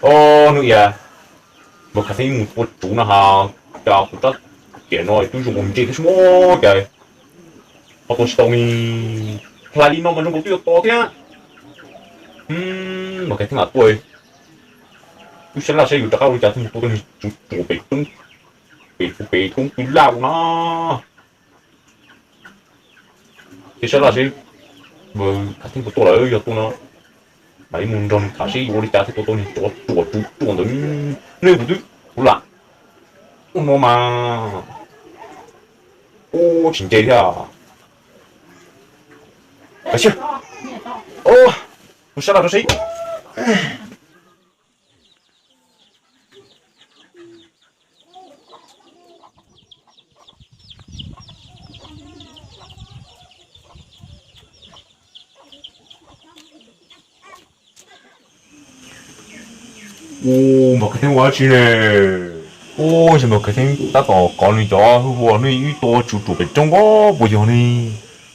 Os, hnub ib, Maum Khav Theeb mus tua tsuv no ha, cas kuv rab riam no twb zoo nkaus ntse thiab sub, cas ho tua tsis tau li. Hla li no mas zoo nkaus twb yuav tos thiab. Maum Khav Theeb mam tuaj, wb saib laj saib yuav rov qab ua li cas thiaj mus tua tau niag tsuv ruam pem roob, pem tsuv pem roob twb laj ua no. Ces saib laj saib Maum Khav Theeb puas tuaj lawm, yog tuaj no mam li mus nrog nws tham seb yuav ua li cas thiaj tua tau niag tsov ruam tsuv ruam ntawd. Nej kuv twb, kuv lam ua no mas, ua tsis nce thiab. Kav tsij, mus saib laj rau seb. Ua, Maum Khav Theeb ua dab tsi ne? Ua, yog Maum Khav Theeb tab tom kov nws cov hwj huam, nws wb tua tsuv ruam pem roob ko puas yog ne?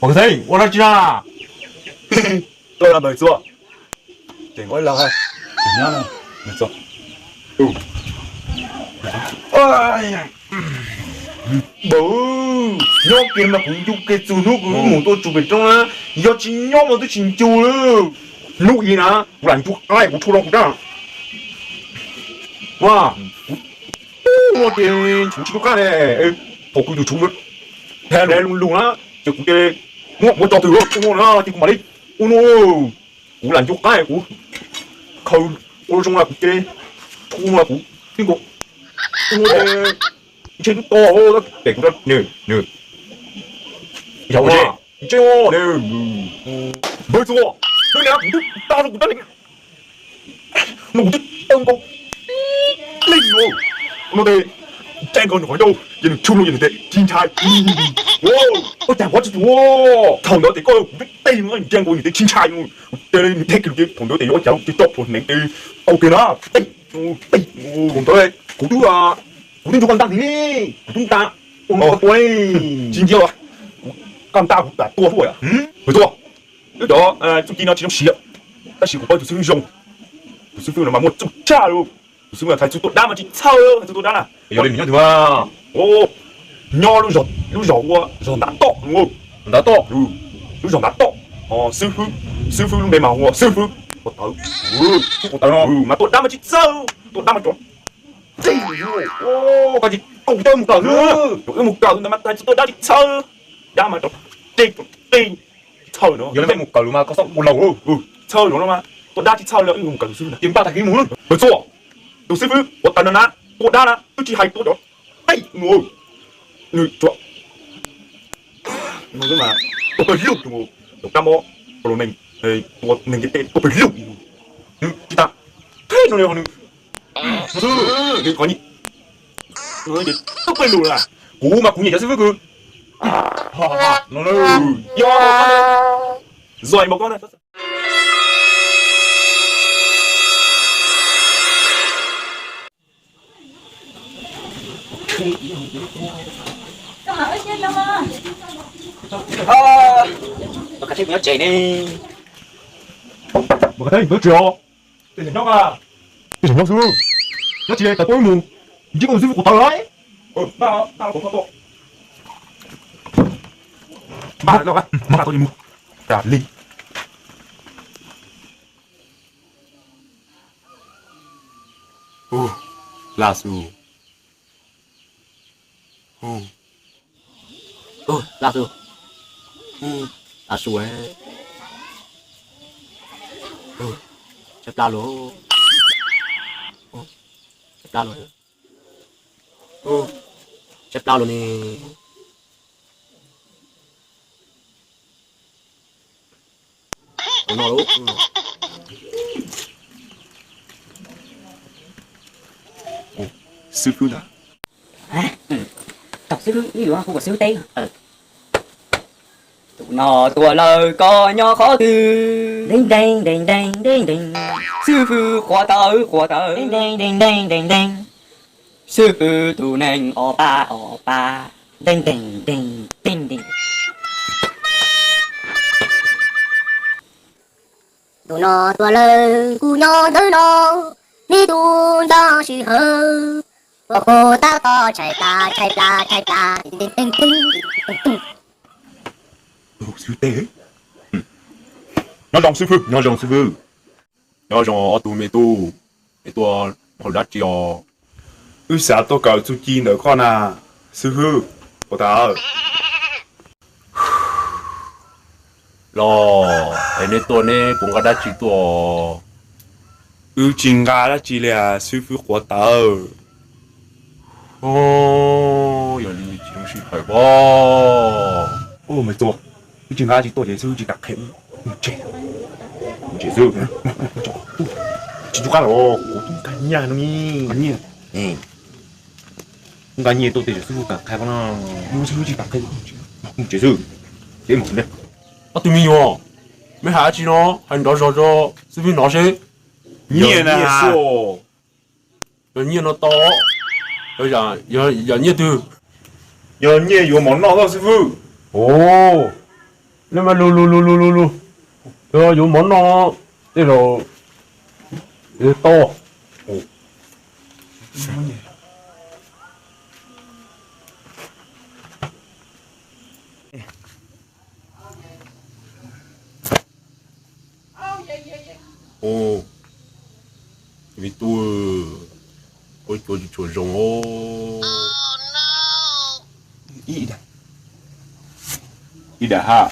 Maum Khav Theeb ua dab tsi na? Tuaj los Npawg Txuas, ces nqo ib los, nyob Npawg Txuas. Npawg, nyob kiag mas kuv ncu kiag txug hnub kuv mus tua tsuv pem roob na, yog tsis nyob mas twb tsis ncu li. Hnub ib na, kuv lam ncu qaib kuv rhu los kuv rab. Ua, kuv ua ces tshuav tsis ncu qaib ne, thaum kuv tus tshuv lug lug na, ces kuv ces muab ua tso twg ua na ces kuv mam li ua no. Kuv lam ncu qaib kuv khaws ua zoo na kuv ces rhu no kuv tib nkaus ua ces ntshe twb to tes kuv nws nws yog ua ntshe ntshe Npawg Txuas, hnub ib kuv twb tag rau kuv rab no kuv twb tau nkaus tib leeg no, no tes ncaij nkaus nws qhov ncauj ces nws tshwm no ces nws tes khi ntshai. Ua cas kuv tsis tus, thaum ntawd tes koj kuv twb teg no ncaij nkaus nws tes khi ntshai no, kuv tes nws teg kiag ces thaum ntawd tes yuav ua cas ces tso plhuav hneev tes tau kiag na. Thaum ntawd kuv twb, kuv twb nrug koj ntaj ntag ne, kuv twb ntaj ua no tua tsis ntiag, kuv koj ntaj kuv lam tua tuaj. Npawg Txuas, wb cov txuj ci no tsis zoo siv, tab sis kuv paub tus xib fwb zoo, tus xib fwb no mas muaj txuj tshaj li. Tus xib fwb no hais txwv tua dab mas tsis txhawj, hais txwv tua dab na. Yog li nws nyob twg? Nyob lub zos ua zos Ntav Toj. Ntav Toj, lub zos Ntav Toj. Xib fwb, xib fwb lub npe mas hu ua xib fwb Quav Tawv. Xib fwb Quav Tawv no mas tua dab mas tsis txhawj, tua dab mas tso, koj tsis, koj kuv coj mus kawm xwb. Wb mus kawm ntawd mas hais txwv tua dab tsis txhawj, dab mas tso, tso, tsis txhawj no. Yog li mus kawm lus mas koj txhob ua laus. Txhawj no mas tua dab tsis txhawj li, wb mus kawm lus xwb. Ces npaj tag kis mus. Npawg Txuas, tus xib fwb Quav Tawv no na, tua dab na twb tsis hais tua cov tej no, nws tsuas no mas tua pawg lug, tus rab mob, tus neeg, tua neeg tej tua pawg lug, nws tsis tas theb no li nws, nws qhov nyi, tua pawg lug na, kuv mas kuv nyiam cov xib fwb kawg no, yog zoj npaum ko na. Koj khab thib kuv nyob tsev ne. Mas koj thab kuv nyob tsev os. Tej zaum nyob xwb, nyob tsis tawm tuaj wb mus ntsib koj tus xib fwb Quav Tawv lawm. Npaj, npaj tuaj mus, cas li. Laj xwb. Laj xwb. Laj xwb. Tshaib plab lawm. Tshaib plab lawm. Tshaib plab lawm ne. Tus no lub xib fwb ntag. Tus xib fwb, wb yuav hu ua xib fwb teb. Tus no tuaj lawm koj nyob qhov twg? Deeg deeg deeg deeg deeg deeg. Xib fwb Quav Tawv, Quav Tawv. Deeg deeg deeg deeg deeg deeg. Xib fwb tus neeg o pa o pa. Deeg deeg deeg deeg deeg. Tus no tuaj lawm kuv nyob ntawm no. Neb tub nco sij hawm, ua puag ta toj tshais plas tshais plas tshais plas. Nyob zoo xib fwb, nyob zoo xib fwb. Nyob zoo ob tug me tub, es tuaj hauv dab tsi os? Wb xav tuaj kawm txuj ci ntawm koj na xib fwb. Ua tas los es neb tuaj neb puas nqa dab tsi tuaj? Wb tsis nqa dab tsi li xib fwb quav tawv. Yog li tsis zoo sij hawm os. Wb tsis nqa dab tsi tuaj ces xib fwb tsis kam qhia wb. Tsis ua qab los kuv tub nqa nyiaj no ne. Nqa nyiaj tuaj tej zaum xib fwb kam qhia no. Xib fwb tsis kam qhia. Tsis xwb. Ob tug me nyuam, meb hais dab tsi no, hais nrov zog rau xib fwb hnov seb. Nyiaj na. Yog nyiaj no tau, yog nyiaj twg? Yog nyiaj yuav mov noj xib fwb. Os, nej mas lug lug lug lug lug lug, yog yuav mov noj tej zaum tau. Me tub, koj cua tsis tshua zoo os. Ib daim hab.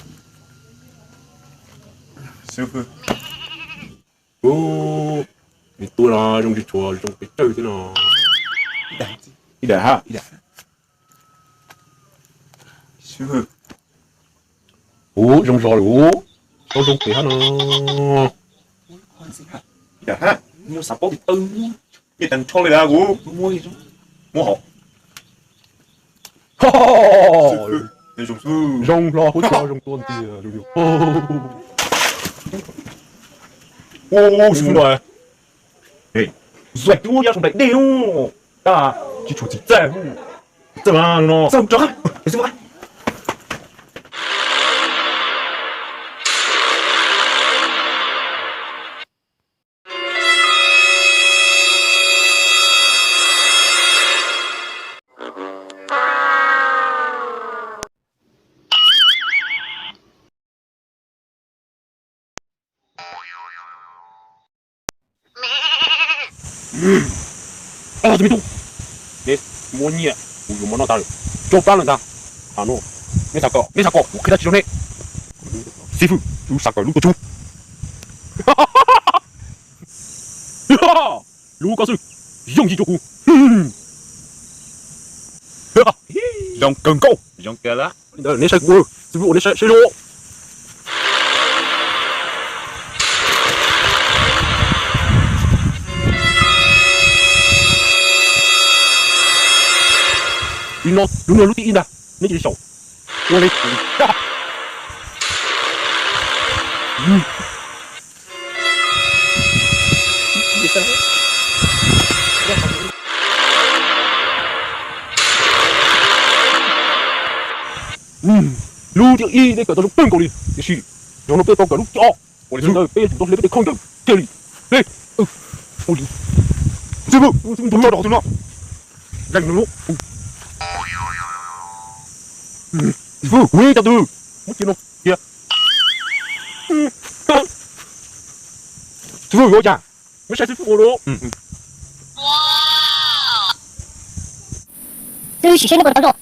Me tub no zoo tsis tshua zoo pes tsawg thiab no. Ib daim hab. Ub, zoo zog lawm, tau zoo pem hab no. Muab xav paub tis taw, nyiaj tag nrho li lawm kuv muab hauv. Zoo hlo huab cua zoo tua ntiag. Ua, xib fwb no, zuag cub ya soo nplaim dej lub, tab tsis tshua txim txaj, txaj no, txaj rov qab, xib fwb. Tus me tub, neb muab nyiaj kuv yuav mov noj tag lawm, rau plab lawm ntag. Neb xav kawm, neb xav kawm kuv qhia dab tsi rau neb. Xib fwb, kuv xav kawm lub tuaj tsub. Lub ko xwb, yooj yim rau kuv. Zoo kawg nkaus, zoo kawg lawm. Neb saib kuv, xib fwb ua neb saib zoo. Li no, lub no lub thib ib ntag, neb cia li xyaum. Ua li. Lub thib ib neb kawm tau zoo kawg nkaus li, tiam sis zaum no peb tau kawm lub thib ob. Ua li ntawd peb yuav tsum tau hle peb tej khaub ncaws kiag li. Hle. Ua li. Xib fwb, xib fwb nrog no, leej no. Xib fwb, kuv ib co twg muab cia no cia. Xib fwb yuav cas? Muab saib xib fwb ua lawm. Twb sim saib neb puas tau zoo.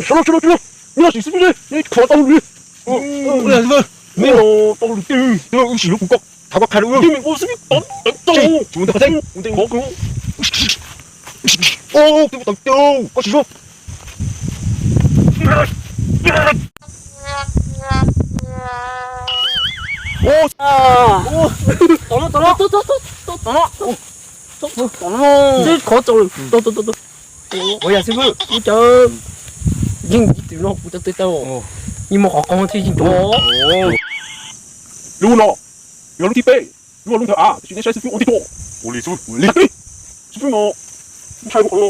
Sawv daws, sawv daws, sawv daws, neb khuam tau lus li. Neb los tau lus tiag, wb sim lub kuv koj, thov koj qhia rau wb. Neb ua xib fwb tod tawv tau, tsis mus ntawm qhov txeeb, mus ntawm qhov kws. Twb tawv tiag, koj sim suab. Tom no, tom no, tom no, tom no, tom no, tom no, tom no. Ua yog xib fwb, kuv cov yeej ib txwm no kuv cov tw tau, yeej muaj qhov qoob thiab yeej rov. Lub no yog lub thib peb, lub no lub ntawd av, tiam sis neb saib xib fwb ua ntej tuaj. Ua li xib fwb, ua li. Xib fwb no ntshai lub qhov no.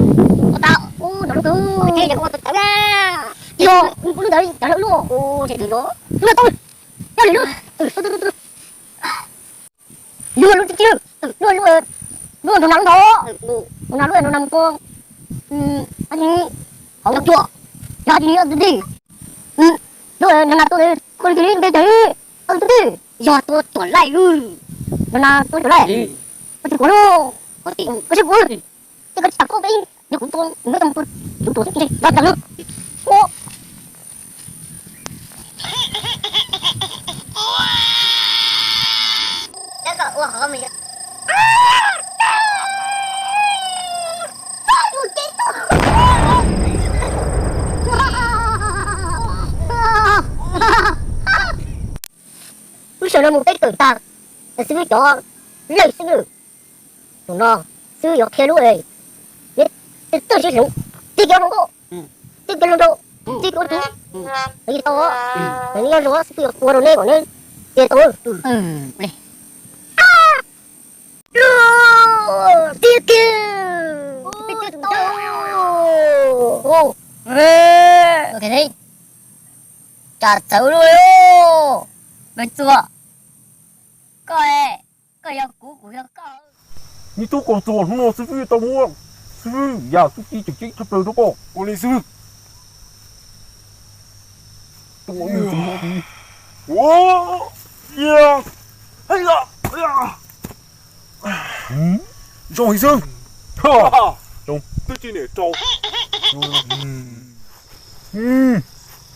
Ua tau, ua nrog lub kawg. Ua tau na. Yog, ua lub ntawd cov lawv luaj. Ua tau, yog li lub. Lub lub tib lub, lub lub, lub nrog nas lub ntawd. Nrog nas lub, nrog nas mus tua. Hauv cuam, yog li tus tij. Lub nrog nas tua, koj li npe cas? Tus tij, yog tua cuam laij. Nrog nas tua cuam laij. Koj tsis kuv lub, koj tsis kuv. Ces koj tsis tas koj peb, yog kuv tua, kuv muab tau tua, kuv tua xwb, yog tau lub. Lub sij hawm no mus peb kawm tag, xib fwb cov lej xwb. Tus no xib fwb yuav qhia lub, neb txawj siab hloov, txij kiag hluas nkauj, txij kiag hluas nraug, txij kiag ua tub, tau, neb nyob zoo xib fwb yuav ua rau neb kom neb cia tau. Txij kiag, peb txawj tus tau. Tsam txawv luaj li. Npawg Txuas, koj, koj yog kuv, kuv yog koj. Me tub Kaus Txuas, hnub no xib fwb tau muab xib fwb yam txuj ci tseem ceeb tshaj plaws rau koj. Ua li xib fwb. Ua, zoo heev xwb. Twb tsis niam rau.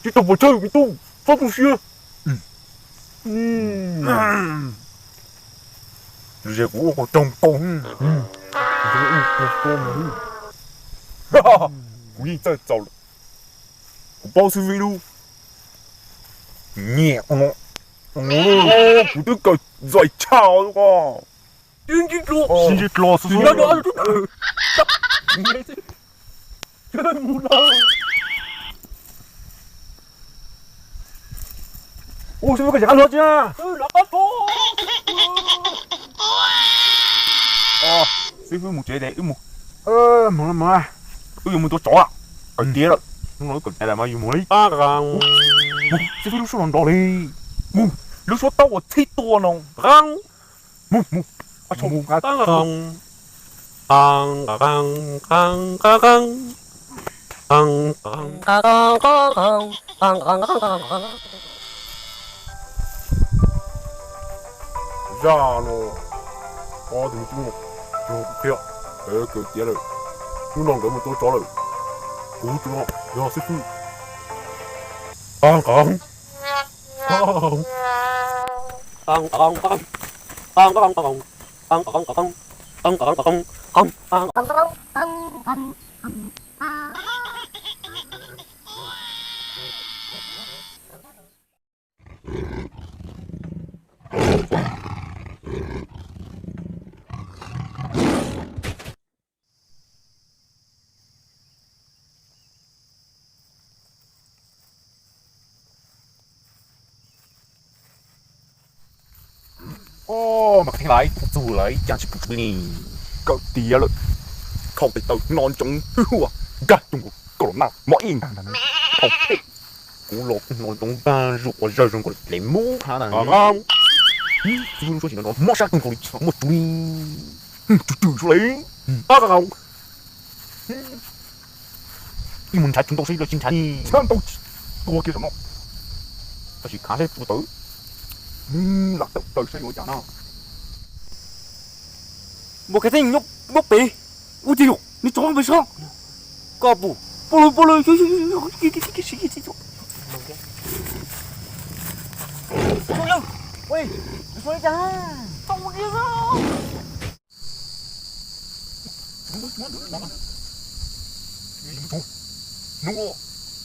Tsis tau pov tseg me tub, txhob tu siab. Ze kuv ua qhov roog tau. Kuv yeej txawj txaus lawm. Kuv paub xib fwb lub nyiam no, kuv twb kawm zais tshaj os. Sib ntsib dlua, sib ntsib dlua xwb. Ua xib fwb koj tsis qab hluas tsis na. Xib fwb mus tsev es wb mus. Mus, wb yuav mus tua tsov, kawm tiav lawm. Hnub no wb kawm tiav lawm mas yus mus li. Xib fwb lub suab no nrov li. Mus, lub suab taub uas txhib tua no. Mus, mus. Qab tshau mus nqa. Zaj no ob tug me tub no yog kuv qhia, lawv kawm tiav lawm. Hnub no nkawd mus tua tsov lawm. Kuv tus no yog xib fwb. Mas qhib laiv txug lawm ib cas tsis pum li. Kawm tiav lawm. Khau tes taw hno ntsoov hwj huam, nkag cuag nkaus kaus lam naj mos ib ntag ntag. Khau pem, kuv los kuv hno ntsoov nkag zuj ua zawg zoo nkaus li mub hab ntag. Txug lub suab tsis nrov nrov mob sab kawg nkaus li tsis muaj tsuv li. Tsw tsw suab li. Ib mus nrhav tsw ntau saib lawv tsis nrhav li. Nrhav ntau tua kiag saum no. Tab sis khav saib tsw tawv. Lam tawm plaws saib yuav cas no. Mus khav theej nyob pem, ub tij yus nws tso pem sab. Koj pum, pum lawm, pum lawm. Hnub no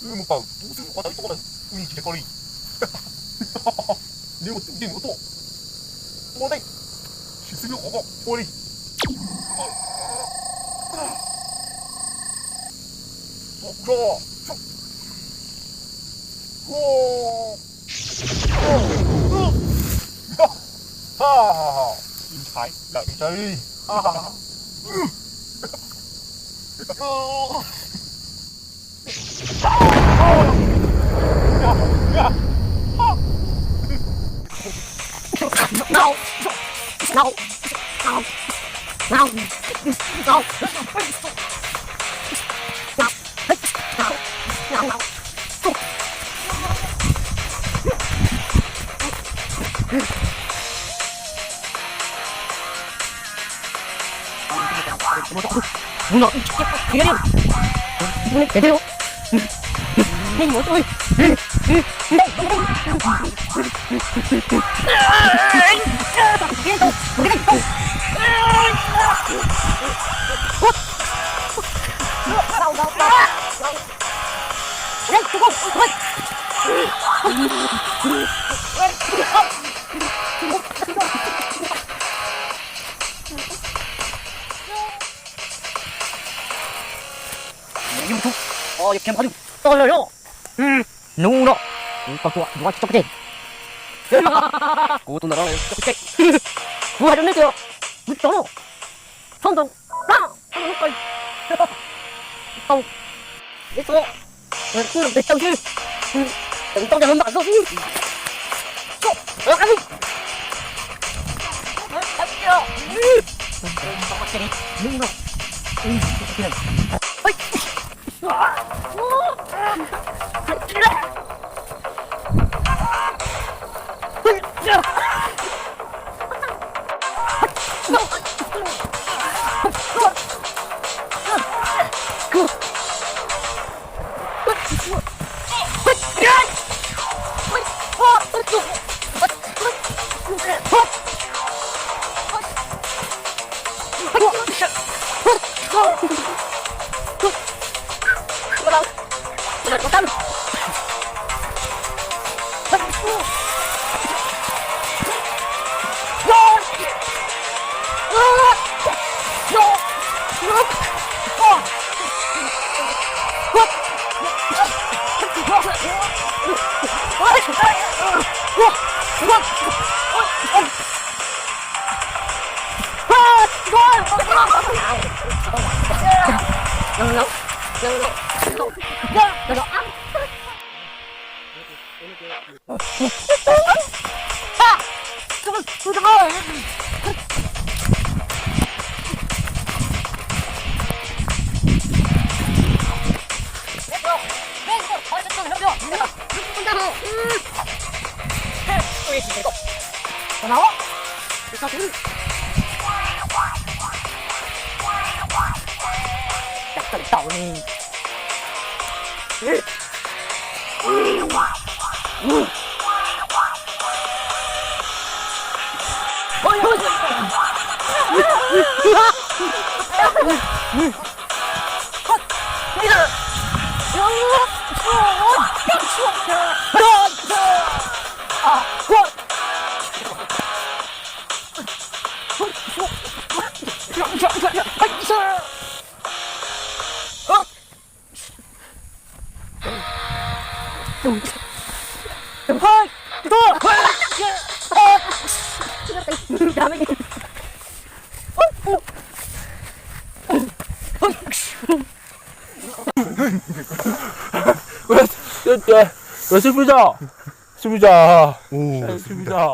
wb mus pawm tub xwb qhov tawv tuaj lawm, wb yeej tsis nrhiav koj li. Neb ua twj yeej ua tuaj, tua tej, sim xwb qhov koj ua li. Ntshai lawm ntshai. Hnub no kuv tau tua yuav tsis tso pes tseg. Kuv tus ntawm no tso pes tseg. Kuv hais rau neb tias kuv tsis tso no. Txhob ntaus plab, txhob ntaus lub qe. Tau, neb tso, kuv los pes tsawg xwb. Tawm ntau cas los npam zog xwb. Tau no, tau tau ni. Ua, ua, ua, xib fwb tso, xib fwb tso, xib fwb tso.